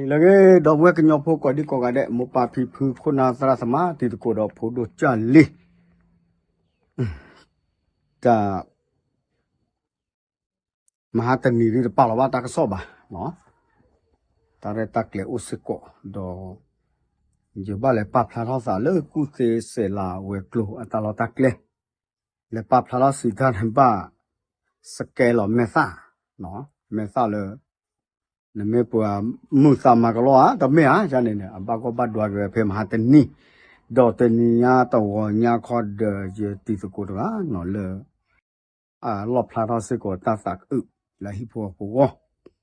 လၢအဂ့ၤ ဒီပုၢ်ဝဲၢ်ကညီဖိကိးဒံကိးဂၤဒဲး မိၢ်ပၢ်ဖံဖု ခိၣ်နၢ်သရၣ်သမါ တံၤသကိးဒီးဖိဒိၣ်ကၢ်လံၤ တၢ် မဟါတနံၤဒ်တပာ်လီၤဘၣ်တၢ်ကစီၣ်ဘၣ်, တၢ်ရဲၣ်တၢ်ကျဲၤအိၣ်စ့ၢ်ကီး ဒီး ယဘၣ်လဲၤပာ်ဖျါထီၣ်သးလၢကူၣ်သ့စဲးလၤဝဲၤကျိၤအတၢ်လီၢ်တၢ်ကျဲ, လဲၤပာ်ဖျါထီၣ်စံးတၢ်န့ၣ်ဘၣ် စကဲလီၤမဲာ်သၣ်, မဲာ်သၣ်လၢ နမ့ၢ်ပှၤမုာ်သးမၤကလီဧါ တမ့ၢ်ဧါန့ၣ်န့ၣ် အဘၣ်ကီဘၣ်ဒွးက့ၤဝဲဖဲမဟါတနံၤ, ဒီးတနံၤညါတဂီၤညါခီဒီး ယတံၤသကိးတဂၤန့ၣ်လၢ အလီၣ်ဖျါထီၣ်စ့ၢ်ကီးတၢ်သးအုးလၢအဟံၣ်ဖိဃီဖိအဂီၢ်,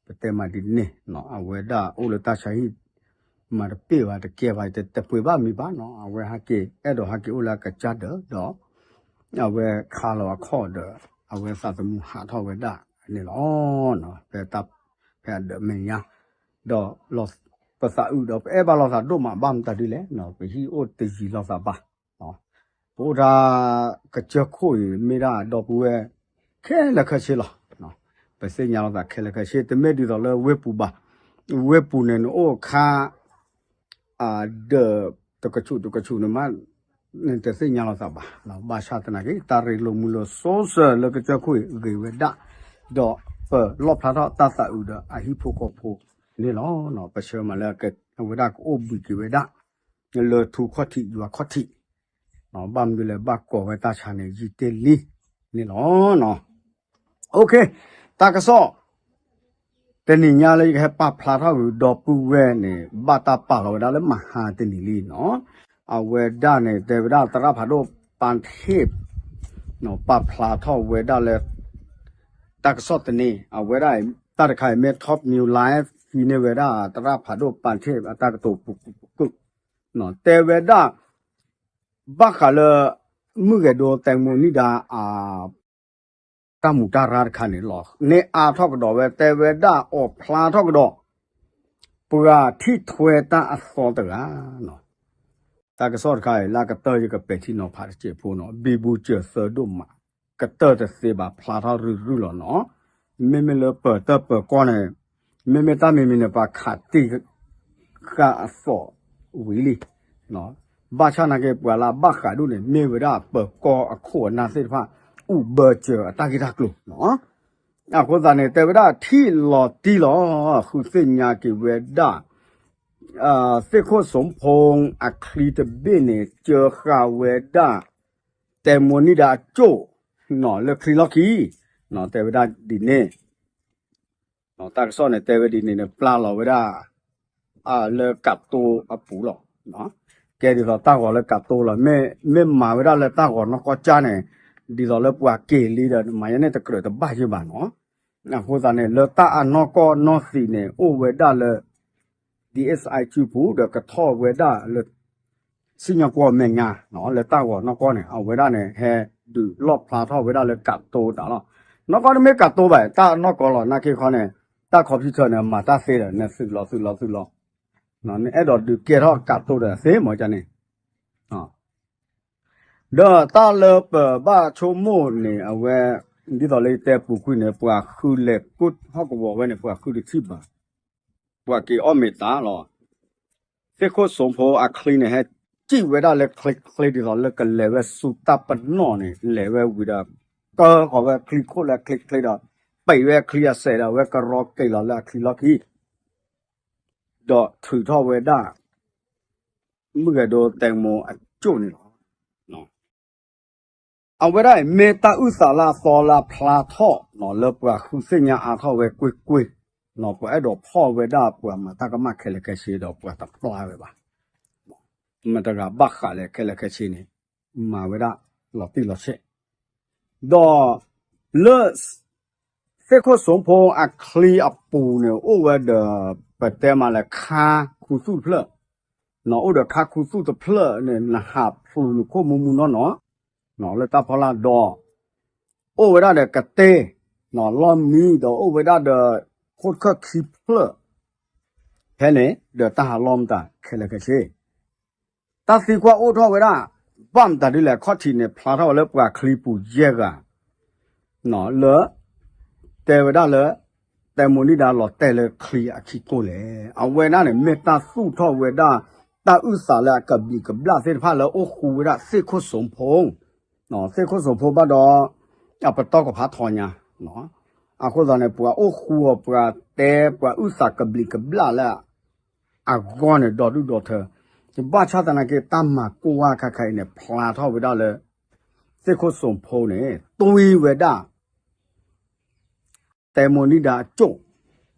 ပတဲမးဒ်န့ၣ် အဝဲဒၣ်အိၣ်လၢတၢ်ဆါဟံၣ် မၤတပ့ၢ်ဘၣ်တကဲဘၣ် တပှ့ၤဘၣ်မံၤဘၣ်နီၤ အဝဲဟဲက့ၤအဲၣ်ဒိးဟဲက့ၤအိၣ်လၢအကစၢ်ဒၢးဒီး အဝဲခါလီၤအခီၣ်ဒီး အဝဲသးသမူဟးထီၣ်ဝဲဒၣ်န့ၣ်လီၤ. ဖဲတၢ် ဖဲအဒၢးမဲာ်ညါ ဒီး ပသးအုးဒီး ပအဲၣ်ဘၣ်လိာ်သးဒိၣ်မးဘၣ်မတၤဒ်လဲၣ် ပဟံၣ်အိၣ်တယံၤလိာ်သးဘၣ် ပအိၣ်တၢ်ကစၢၢ်ခိၣ်အံၤ မ့ၢ်ဒၣ်ဒီပုၢ်ဝဲၢ် ခဲလၢာ်ခဲဆ့လီၤ. ပသ့ၣ်ညါလိာ်သးခဲလၢာ်ခဲဆ့ တမ့ၢ်ဒ်သိးလၢဝ့ၢ်ပူၤဘၣ်. ဝ့ၢ်ပူၤန့ၣ် နအိၣ်အခါ အဒၢးတကဆူးတကဆူးန့ၣ်မး နတသ့ၣ်ညါလိာ်သးဘၣ်. ဘၣ်ဆၣ်သနာ်က့ တၢ်ရ့လိာ်မုာ်လိာ်စိစၢၤလၢကစၢၢ်ခိၣ်အံၤဂ့ၤဝဲဒၣ် ဒီးပလီၣ်ဖျါထီၣ်တၢ်သးအုးဒီးအဟံၣ်ဖိဃီဖိန့ၣ်လီၤ. ပဆၢမးလၢအဝဲဒၣ်ကအိၣ်ဘှံးက့ၤဝဲဒၣ် လၢထူခီၣ်ထံးယွၤခီၣ်ထံး ဘၣ်မနုၤလဲၣ် ဘၣ်ကိးဝဲတၢ်ဆါန့ၣ် ယံာ်တ့ၢ်လံန့ၣ်လီၤ. တၢ်ကစီၣ် တနံၤညါလၢယကဟဲပာ်ဖျါထီၣ်ကဒီပုၢ်ဝဲၢ်န့ၣ် ဘၣ်တၢ်ပာ်လီၤဝဲဒၣ်လၢမဟါတနံၤလံနီၤ. အဝဲဒၣ်န့ၣ် တဲဝဲဒၣ်သရၣ်ဖးဒိၣ်ပၣ်ထ့ၣ် ပာ်ဖျါထီၣ်ဝဲဒၣ်လၢ တၢ်ကစီၣ်တန့ၢ် အဝဲဒၣ် တၢ်တခါအံၤမ့ၢ် top news live ဖံန့ၢ်ဝဲဒၣ်သရၣ်ဖးဒိၣ်ပၣ်ထ့ၣ်အတၢ်ကတိၤပူၤပူၤပူၤ တဲဝဲဒၣ် ဘၣ်ဃးလၢ မုၢ်ဂဲၤဒိ တဲမိၢ်နံၣ်ဒါ အ တၢ်မူးတၢ်ရၢ်တခါန့ၣ်လီၤ. န့ၢ်အါထီၣ်ကဒီးဝဲ တဲဝဲဒၣ်အီၣ်ဖျါထီၣ်ကဒီး ပှၤထံၣ်ထွဲတၢ်အသီတဂၤ တၢ်ကစီၣ်တခါအံၤ လၢအကတၢၢ်ယကပဲာ်ထံနီၤဖးတစဲးဖိနီၤ ဘံဘူစၢၤသၢဒိၣ်မး ကတၢၢ်တသ့ဘၣ် ဖျါထီၣ်ရုၢ်ရုၢ်လီၤနီၤ. မ့မ့ၢ်လၢပၢၤတၢၢ်ပၢၤကီၢ်န့ၣ် မ့မ့ၢ်တၢ်မံၤမံၤန့ၣ် ပှၤခးတ့ၢ်ဃာ်အသီဝံၤလံ ဘၣ်ဆၣ်နာ်က့ ပှၤလၢအဘၣ်ဃးဒိၣ်န့ၣ် မ့ၢ်ဝဲဒၣ်ပၢၤကီၢ်အခိၣ်အနၢ်သ့ၣ်တဖၣ် အူးဘၢစၢၤအတၢ်ဂ့ၢ်တၢ်ကျိၤနီၤ. အဃိသတးန့ၣ် တဲဝဲဒၣ်ထံၣ်လီၤတံၢ်လီၤ ဃုသ့ၣ်ညါက့ၤဝဲဒၣ် သ့ၣ်ခိၣ်စိဖိအချံတဘ့ၣ်န့ၣ် စၢဃာ်ဝဲဒၣ် တဲမိၢ်နံၣ်ဒါအကၠိၣ် လၢချံလီၢ်ခံ တဲဝဲဒၣ်ဒ်န့ၣ် တၢ်ကစီၣ်န့ၣ် တဲဝဲဒ်န့ၣ်န့ၣ် ပျၢ်လီၤဝဲဒၣ် လၢကးတိအပူၤလီၤ. ကဲဒ်သိးတၢ်ဂီၤလၢကးတိလီၤ. မ့ၢ်မၤဝဲဒၣ်လၢတၢ်ဂီၤနီၢ်ကီၢ်ကၢ်န့ၣ် ဒ်သိးလၢပှၤက့ၤလံဒီး မၤညါန့ၣ်တကြၢးတဘၣ်ယဲၢ်ဘၣ်နီၤ. အဃိသတးန့ၣ် လၢတၢ်အနီၢ်ကီၢ်နီၢ်သံးန့ၣ် အိၣ်ဝဲဒၣ်လၢ ဒ်အ့ၣ်စၢၣ်အံၤစုပူၤ ဒီးကထီၣ်ဝဲဒၣ်လၢ စံၣ်ညီၣ်ကွီၢ်မဲာ်ညါ လၢတၢ်ဂီၤနီၢ်ကီၢ်န့ၣ် အဝဲဒၣ်န့ၣ် ဟဲဒုးလီၣ်ဖျါထီၣ်ဝဲဒၣ်လၢကးတိတၢ်လီၤ. နီၢ်ကီၢ်တမ့ၢ်ကးတိဘၣ် တၢ်နီၢ်ကီၢ်လီၤ နာ်က့ခီန့ၣ် တၢ် computer န့ၣ် မၤတၢ်သ့ဒီး နသုးလီၤသုးလီၤသုးလီၤ နအဲၣ်ဒိးဒုးကဲထီၣ်ကးတိဒီးသ့မ့ၢ်န့ၣ် ဒီးတၢ်လၢပဘၣ်ဆိကမိၣ်န့ၣ် အဝဲ ဒ်သိးလၢယတဲပူၤကွံာ်န့ၣ် ပှၤဃုလဲၤကိၢ်ဟီၣ်ကဝီၤဝဲန့ၣ် ပှၤဃုတထံၣ်ဘၣ် ပှၤက့ၤအီၣ်မ့ၤတၢ်လီၤ. သ့ၣ်ခိၣ်စိဖိအချံန့ၣ် ဟဲစံၣ်ဝဲဒၣ်လၢချ့ချ့ဒ်သိးလၢကလဲၤဝဲဆူတၢ်ပနီၣ်န့ၣ် လဲၤဝဲဝံၤဒီး ကၢဃီၤဝဲချံခိၣ်လၢချ့ချ့ဒီး ပံးဝဲချံအစဲးဒီး အဝဲကရီက့ၤလီၤလၢအချံလီၢ်ခံ ဒီးထုးထီၣ်ဝဲဒၣ် မုၢ်ဂဲၤဒိတဲမိၢ်အကၠိၣ်န့ၣ်လီၤ. အဝဲဒၣ်အံၤ မ့ၢ်တၢ်အုၣ်သးလၢအသီလၢအဖျါထီၣ် လၢပှၤဃုသ့ၣ်ညါအါထီၣ်ဝဲကွ့ၢ်ကွ့ၢ်, ပှၤအဲၣ်ဒိးဖီၣ်ဝဲဒၣ်ပှၤမၤတၢ်ကမၣ်ခဲလၢာ်ခဲဆ့ဒီးပှၤတပျၢ်ဝဲဘၣ်. မတၤတဂၤဘၣ်ဃးလၢခဲလၢာ်ခဲဆ့န့ၣ် မၤဝဲဒၣ်လီၤတံၢ်လီၤဆဲး, ဒီး လၢ သ့ၣ်ခိၣ်စိဖိအချံအပူၤန့ၣ် အိၣ်ဝဲဒီး ပတဲမးလၢခါခူသူၣ်တဖျၢၣ်, အိၣ်ဒီးခါခူသူၣ်တဖျၢၣ်န့ၣ် နဟးဖျိးနခိၣ်မူမူနီၢ်နီၢ် လၢတၢ်ဖီလာ်ဒီး အိၣ်ဝဲဒၣ်ဒီးကတ့ၢ် လီၢ်မံဒီးအိၣ်ဝဲဒၣ်ဒီး ခိၣ်တခၢၣ်ခံဖျၢၣ် ဖဲန့ၣ် ဒီးတၢ်ဟးလီၢ်မတၤခဲလၢာ်ခဲဆ့ တၢ်သံကွၢ်အိၣ်ထီၣ်ဝဲဒၣ် ဘၣ်မတၤဒ်လဲၣ် ခီၣ်ထံးန့ၣ် ဖျါထီၣ်ဝဲလၢပှၤချံပူၤယဲၢ်ဂၤ လၢ တဲဝဲဒၣ်လၢ တဲမိၢ်နံၣ်ဒါလီၤတဲာ်လၢချံအခံကိၢ်လဲၣ်. အဝဲဒၣ်န့ၣ် မ့ၢ်တၢ်သူၣ်ထီၣ်ဝဲဒၣ် တၢ်အုၣ်သးလၢအကဘျံးကဘျၣ်သ့ၣ်တဖၣ်လၢအိၣ်ဃူဝဲဒၣ်သ့ၣ်ခိၣ်စိၤဖိ သ့ၣ်ခိၣ်စိၤဖိဘၣ်ဒီး အပတီၢ်ကဖးထီညါ, အဃိသတးန့ၣ် ပှၤအိၣ်ဃူအီၤ ပှၤတဲပှၤအုၣ်သးကဘျံးကဘျၣ်လၢ အဂီၢ်န့ၣ် ဒီဒူၣ်ဒီထၢ, ဘၣ်ဆၣ်သနာ်က့ တၢ်မၤကိၢ်ဝါခါခါအံၤန့ၣ် ဖျါထီၣ်ဝဲဒၣ်လၢ သ့ၣ်ခိၣ်စိၤဖိန့ၣ် တွံဝဲဒၣ် တဲမိၢ်နံၣ်ဒါအကၠိၣ်,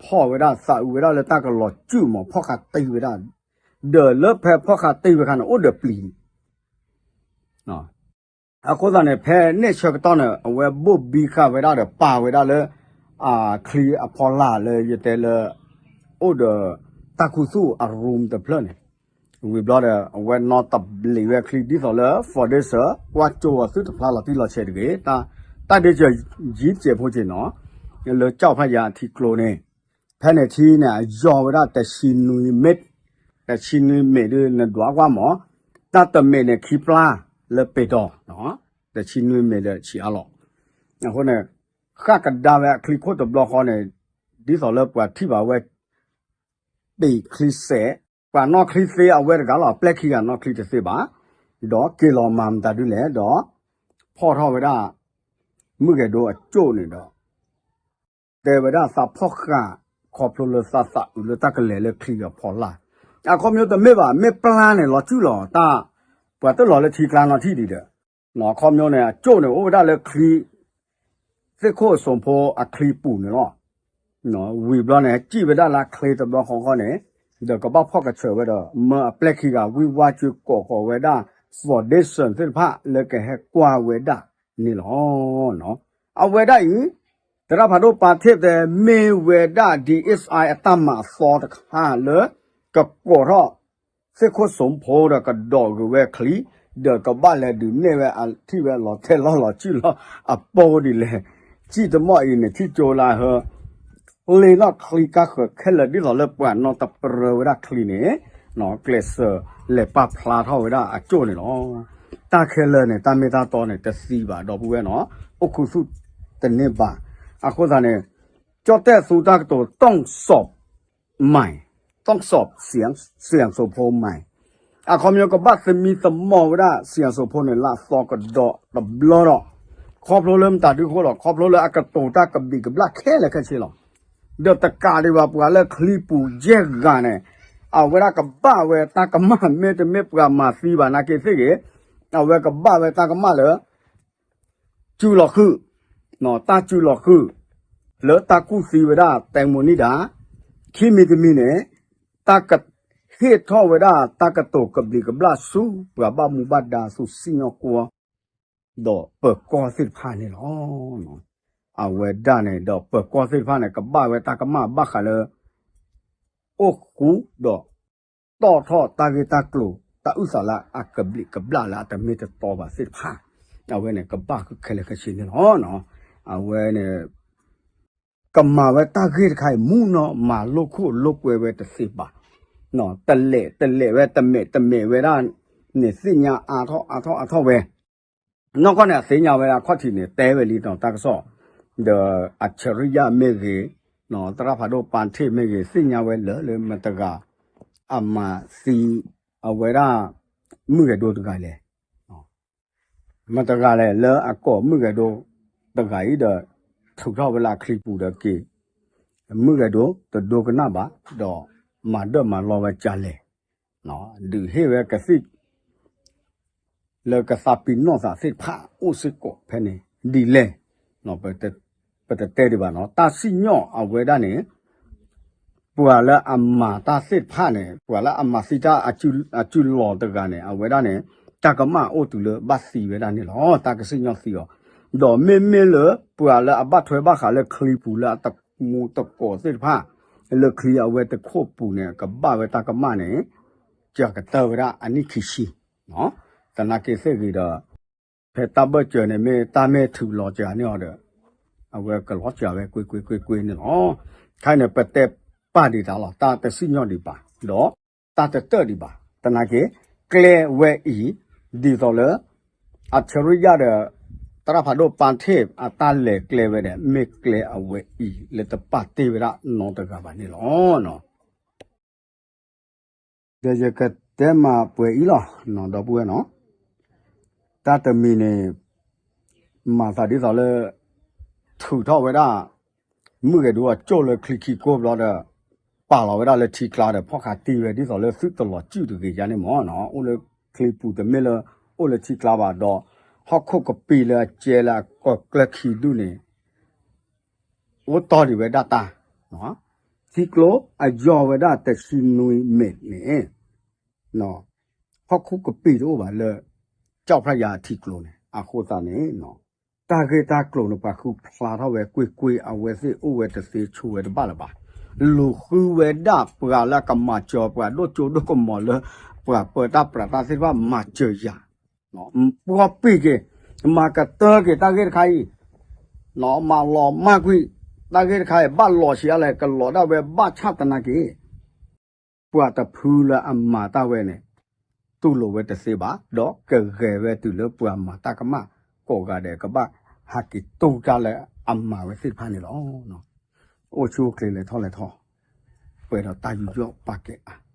ဖီၣ်ဝဲဒၣ်သးအုးဝဲဒၣ်လၢတၢ်ကလီၤစုၣ်မး ဖီၣ်ဃာ်တံၢ်ဝဲဒၣ်, ဒီးလၢဖဲဖီၣ်ဃာ်တံၢ်ဝဲခါန့ၣ် အိၣ်ဒီးပျံၤ အဃိသတးန့ၣ် ဖဲန့ၣ်ဆၢကတီၢ်န့ၣ် အဝဲဘိၣ်ဘံဃာ်ဝဲဒၣ်ဒီးပာ်ဝဲဒၣ်လၢ ချံအဖီလာ်လၢယတဲလၢ အိၣ်ဒီးတၢ်ခူသူၣ်အ room တဖျၢၣ်န့ၣ်, ဝံၤဘျီဒီး အဝဲနီတဘျံးဝဲချံဒ်သိးလၢ foundation ကွၢ်ကၠိအီၤသုတဖျါလီၤတံၢ်လီၤဆဲးတဂ့ၤ, တၢ်ဒ့စၢၤယံၤစဲးဖိက့ၤနီၤ, လၢကၠီၣ်ဖးယၤအထံကျိန့ၣ်, ဖဲန့ၣ်ထံန့ၣ် အယီၤဝဲဒၣ်တဆံနွံမ့ၢ်, တဆံနွံမ့ၢ်ဒ်နဒွးကွၢ်မး, တၢ်တမ့ၢ်န့ၣ်ခံပျၢ်လၢပ့ၤတီၤ, တဆံနွံမ့ၢ်ဒီးဆံးအါလီၤ. အဃိန့ၣ် ဃၣ်ကဒါဝဲအချံခိၣ်တဘျီဃီန့ၣ် ဒ်သိးလၢပှၤထံၣ်ဘၣ်ဝဲ ပ့ၤချံစဲး, ပှၤနီၣ်ချံသ့အဝဲတဂၤလီၤ, အပျဲၢ်ခံဂၤနီၣ်ချံတသ့ဘၣ်, ဒီးက့ၤလီၤမၤမတၤဒုလဲၣ်, ဒီးဖီၣ်ထီၣ်ဝဲဒၣ် မုၢ်ဂဲၤဒိအကၠိၣ်န့ၣ်ဒီး တဲဝဲဒၣ်သးဖီၣ်ဃာ် ခီဖျိလၢသးသးအုးလၢတၢ်ကလဲၤလၢချံအဖီလာ်, အခီပညီတမ့ၢ်ဘၣ်, မ့ၢ်ပျၢ်န့ၣ် လီၤစုၣ်လီၤတၢ်, ပှၤတလီၤလၢထံကျါနီတထံၣ်ဒံးဒီး အခီပညီန့ၣ် အကၠိၣ်န့ၣ် အိၣ်ဝဲဒၣ်လၢချံ သ့ၣ်ခိၣ်စိၤဖိအချံပူၤန့ၣ်လီၤ. ဝံၤဘျီန့ၣ် စံၣ်ဝဲဒၣ်လၢချံတဘျီဃီဃီန့ၣ်, ဒီးကဘၣ်ဖီၣ်ကဆၢးဝဲဒီး မၢအပျဲၢ်ခံဂၤဝံၢ်ဝါစုကိးဃီၤဝဲဒၣ် foundation သ့ၣ်တဖၣ်လၢကဟဲကွၢ်ဝဲဒၣ်န့ၣ်လီၤ. အဝဲဒၣ်အံၤ သရၣ်ဖးဒိၣ်ပာ်ထ့ၣ်တဲ မ့ၢ်ဝဲဒၣ် DSI အတၢ်မၤအသီတခါလၢ ကကိးထီၣ် သ့ၣ်ခိၣ်စိၤဖိဒီးကဒီးဂ့ၤဝဲချံ, ဒီးကဘၣ်လဲၤဒုးနဲၣ်ဝဲအထံၣ်ဝဲလီၤထဲလီၤလီၤစုၣ်လီၤအပီဒ်လဲၣ်, စံၣ်တမီၢ်အံၤန့ၣ် ထံၣ်ကၠိလၢဟၢ လ့နီၣ်ချံကါဃၢၤခဲလၢာ်ဒ်သိးလၢပှၤနီတပရၢဝဲဒၣ်ချံန့ၣ်, ကျဲးစၢးလဲၤပာ်ဖျါထီၣ်ဝဲဒၣ်အကၠိၣ်န့ၣ်လီၤ. တၢ်ခဲလၢာ်န့ၣ် တၢ်မ့ၢ်တၢ်တီန့ၣ် တသံဘၣ်ဒီပုၢ်ဝဲၢ်နီၤ, အိၣ်ခူသူၣ်တန့ၢ်ဘၣ်. အဃိသတးန့ၣ် ကၠီၣ်တဲၣ်သူတၢ်ကတိၤ ต้องสอบใหม่, ต้องสอบเสียง เสียงสมพงษ์ใหม่ အခီပညီကဘၣ်သမံသမိးဝဲဒၣ် เสียงสมพงษ์ န့ၣ် လၢအသီကဒီးတဘျီဒီး, ခီဖျိလၢမတၤဒုအဃိလီၤ, ခီဖျိလၢအကတိၤတၢ်ကဘျံးကဘျၣ်ခဲလၢာ်ခဲဆ့လီၤ. ဒီးတကးဒံးဘၣ် ပှၤလၢချံပူၤယဲၢ်ဂၤန့ၣ် အဝဲဒၣ်ကဘၣ်ဝဲတၢ်ကမၣ် မ့တမ့ၢ်ပှၤမၤသံဘၣ်နာ်က့သ့ၣ်ဂ့ၤ, အဝဲကဘၣ်ဝဲတၢ်ကမၣ်လၢ စုလီၤဃုာ်, တၢ်စုလီၤဃုာ် လၢတၢ်ကူၣ်သံဝဲဒၣ် တဲမိၤန့ၢ်ဒၣ်, ခံမံၤတမံၤန့ၣ် တၢ်ကဟ့ၣ်ထီၣ်ဝဲဒၣ်တၢ်ကတိၤကဘျံးကဘျၣ်ဆူ ပှၤဘၣ်မူဘၣ်ဒါဆူစံၣ်ညီၣ်ကွီၢ် ဒီးပၢၤကီၢ်သ့ၣ်တဖၣ်န့ၣ်လီၤ. အဝဲဒၣ်န့ၣ် ဒီးပၢၤကီၢ်သ့ၣ်တဖၣ်န့ၣ် ကဘၣ်ဝဲတၢ်ကမၣ်ဘၣ်ဃးလၢ အိၣ်ဃူဒီး တီၣ်ထီၣ်တၢ်ဂ့ၢ်တၢ်ကျိၤ တၢ်အုၣ်သးလၢအကဘျံးကဘျၣ်လၢအတမ့ၢ်တတီဘၣ်သ့ၣ်တဖၣ်, အဝဲန့ၣ် ကဘၣ်ဃုာ်ခဲလၢာ်ခဲဆ့န့ၣ်လီၤ. အဝဲန့ၣ် ကမၤဝဲတၢ်ဂ့ၢ်တခါအံၤ မူနီၤ မၤလိခိၣ်လိာ်ကွဲဝဲတသ့ဘၣ်, တလဲၤတလဲၤဝဲ တမဲာ်တမဲာ်ဝဲဒၣ်န့ၣ် သ့ၣ်ညါအါထီၣ်အါထီၣ်အါထီၣ်ဝဲ နီၢ်ကီၢ်န့ၣ် အသ့ၣ်ညါဝဲဒၣ်အခီၣ်ထံးန့ၣ် တဲဝဲလံနီၤ တၢ်ကစီၣ်, ဒီးအၡရံယၤမ့ၢ်ဂ့ၤ, သရၣ်ဖးဒိၣ်ပာ်ထ့ၣ်မ့ၢ်ဂ့ၤ သ့ၣ်ညါဝဲလၢာ်လၢမတၤတဂၤ အမၤသံ အဝဲဒၣ် မုၢ်ဂဲၤဒိတဂၤလဲၣ်, မတၤတဂၤလဲၣ် လၢအကိးမုၢ်ဂဲၤဒိတဂၤအံၤဒီး ထုးထီၣ်ဝဲလၢအချံပူၤဒီးက့ၤ မုၢ်ဂဲၤဒိတဒိကနၣ်ဘၣ် ဒီးမၤဒၢၣ်မၤလီဝဲကလဲၣ်, ဒုးဟ့ၣ်ဝဲကသံၣ် လၢကသးပ့ၤနီၣ်သးသ့ၣ်တဖၣ်အိၣ်စ့ၢ်ကီးဖဲန့ၣ်ဒ်လဲၣ်, ပတတဲဒံးဘၣ်နီၤ တၢ်စံၣ်ညီၣ်အဝဲဒၣ်န့ၣ် ပှၤလၢအမၤတၢ်သ့ၣ်တဖၣ်န့ၣ် ပှၤလၢအမၤသံတၢ်အစုလီၢ်တဂၤန့ၣ် အဝဲဒၣ်န့ၣ် တၢ်ကမၣ်အိၣ်တုၤလၢဘၣ်သံဝဲဒၣ်န့ၣ်လီၤ. တၢ်ကစံၣ်ညီၣ်သံအီၤ, ဒီးမ့မ့ၢ်လၢပှၤလၢအဘၣ်ထွဲဘၣ်ဃးလၢချံပူၤလၢအတမူတကိးသ့ၣ်တဖၣ် လၢချံအဝဲတခိၣ်ပူၤန့ၣ် ကဘၣ်ဝဲတၢ်ကမၣ်န့ၣ် ကကတၢၢ်ဝဲဒၣ်အနံၣ်ခံဆံ သနာ်က့သ့ၣ်ဂ့ၤဒီး ဖဲတၢ်ဘၢၣ်စၢၤန့ၣ် မ့ၢ်တၢ်မ့ၢ်ထုးလီၤစှၤန့ၢ်အီၤဒီး အဝဲကလီၤစှၤဝဲကွ့ၢ်ကွ့ၢ်ကွ့ၢ်ကွ့ၢ်န့ၣ်လီၤ. ခဲအံၤန့ၣ် ပတဲပာ်ဒံးတၢ်လီၤ. တၢ်တစံၣ်ညီၣ်ဒံးဘၣ် ဒီးတၢ်တတၢၢ်ဒံးဘၣ်. သနာ်က့ ကျဲဝဲအံၤ ဒ်သိးလၢ အၡရံယၤဒီး သရၣ်ဖးဒိၣ်ပၢ်ထ့ၣ်အတၢ်လဲၤကျဲဝဲဒီး မ့ၢ်ကျဲအဝဲအံၤလၢတပာ်တ့ၢ်ဝဲဒၣ်နီတဂၤဘၣ်န့ၣ်လီၤ. ဒီးယကတဲမးပှဲၤအံၤလီၤ ဒီပုၢ်ဝဲၢ်နီၤ, တၢ်တမံၤန့ၣ် မၤသးဒ်သိးလၢ ထုးထီၣ်ဝဲဒၣ် မုၢ်ဂဲၤဒိအကၠိၣ်လၢချံခံကိၢ်ဘျီဒီး ပာ်လီၤဝဲဒၣ်လၢထံကျါဒီး ဖီၣ်ခးတံၢ်ဝဲဒ်သိးလၢသုတလီၤစုၣ်တဂ့ၤယါန့ၣ်မ့ၢ်နီၤ, အိၣ်လၢချံပူၤတမ့ၢ်လၢ အိၣ်လၢထံကျါဘၣ်ဒီး ဟီၣ်ခိၣ်ကပံာ်လၢအကဲလၢအကီၢ်ကျၢၢ်ခံဒူၣ်န့ၣ် အိၣ်တီၢ်ဒံးဝဲဒၣ်တၢ်, ထံကျိအယီၢ်ဝဲဒၣ်တဆံနွံမ့ၢ်န့ၣ် ဟီၣ်ခိၣ်ကပံာ်တအိၣ်ဘၣ်လၢ ကၠီၣ်ဖျါယၤအထံကျိန့ၣ် အဃိသတးန့ၣ် တၢ်ဂ့ၢ်တၢ်ကျိၤန့ၣ် ပှၤဃုဖျါထီၣ်ဝဲကွ့ၢ်ကွ့ၢ် အဝဲသ့ၣ်အိၣ်ဝဲတသ့ဆိဝဲတဘၣ်လၢၤဘၣ်. လူၤဃုဝဲဒၣ်ပှၤလၢအကမၤစၢၤပှၤဒိၣ်ကၠိဒိၣ်ကမီၤလၢ ပှၤပၢတၢ်ပြးတၢ်သ့ၣ်တဖၣ်မၤစၢၤယၤ ပှီၢ်ပံာ်က့ၤ, မၤကတၢၢ်က့ၤတၢ်ဂ့ၢ်တခါအံၤ, မၤလီၤမၢ်ကွံာ်, တၢ်ဂ့ၢ်တခါအံၤ ဘၣ်လီၤဆံးအါလဲၣ် ကလီၤဒၣ်ဝဲဘၣ်ဆၣ်သနာ်က့ ပှၤတဖုလၢအမၤတၢ်ဝဲန့ၣ် တူၢ်လိာ်ဝဲတသ့ဘၣ်, ဒီးကဂဲၤဝဲတုၤလၢပှၤမၤတၢ်ကမၣ်ကိးဂၤဒဲး ကဘၣ်ဟးက့ၤတူၢ်တၢ်လၢအမၤဝဲသ့ၣ်တဖၣ်န့ၣ်လီၤ. အိၣ်ဆူၣ်အိၣ်ချ့လဲၤထီၣ်လဲၤထီ, ပှဲၤဒီးတၢ်ယူးယီၣ်ပာ်ကဲအါ.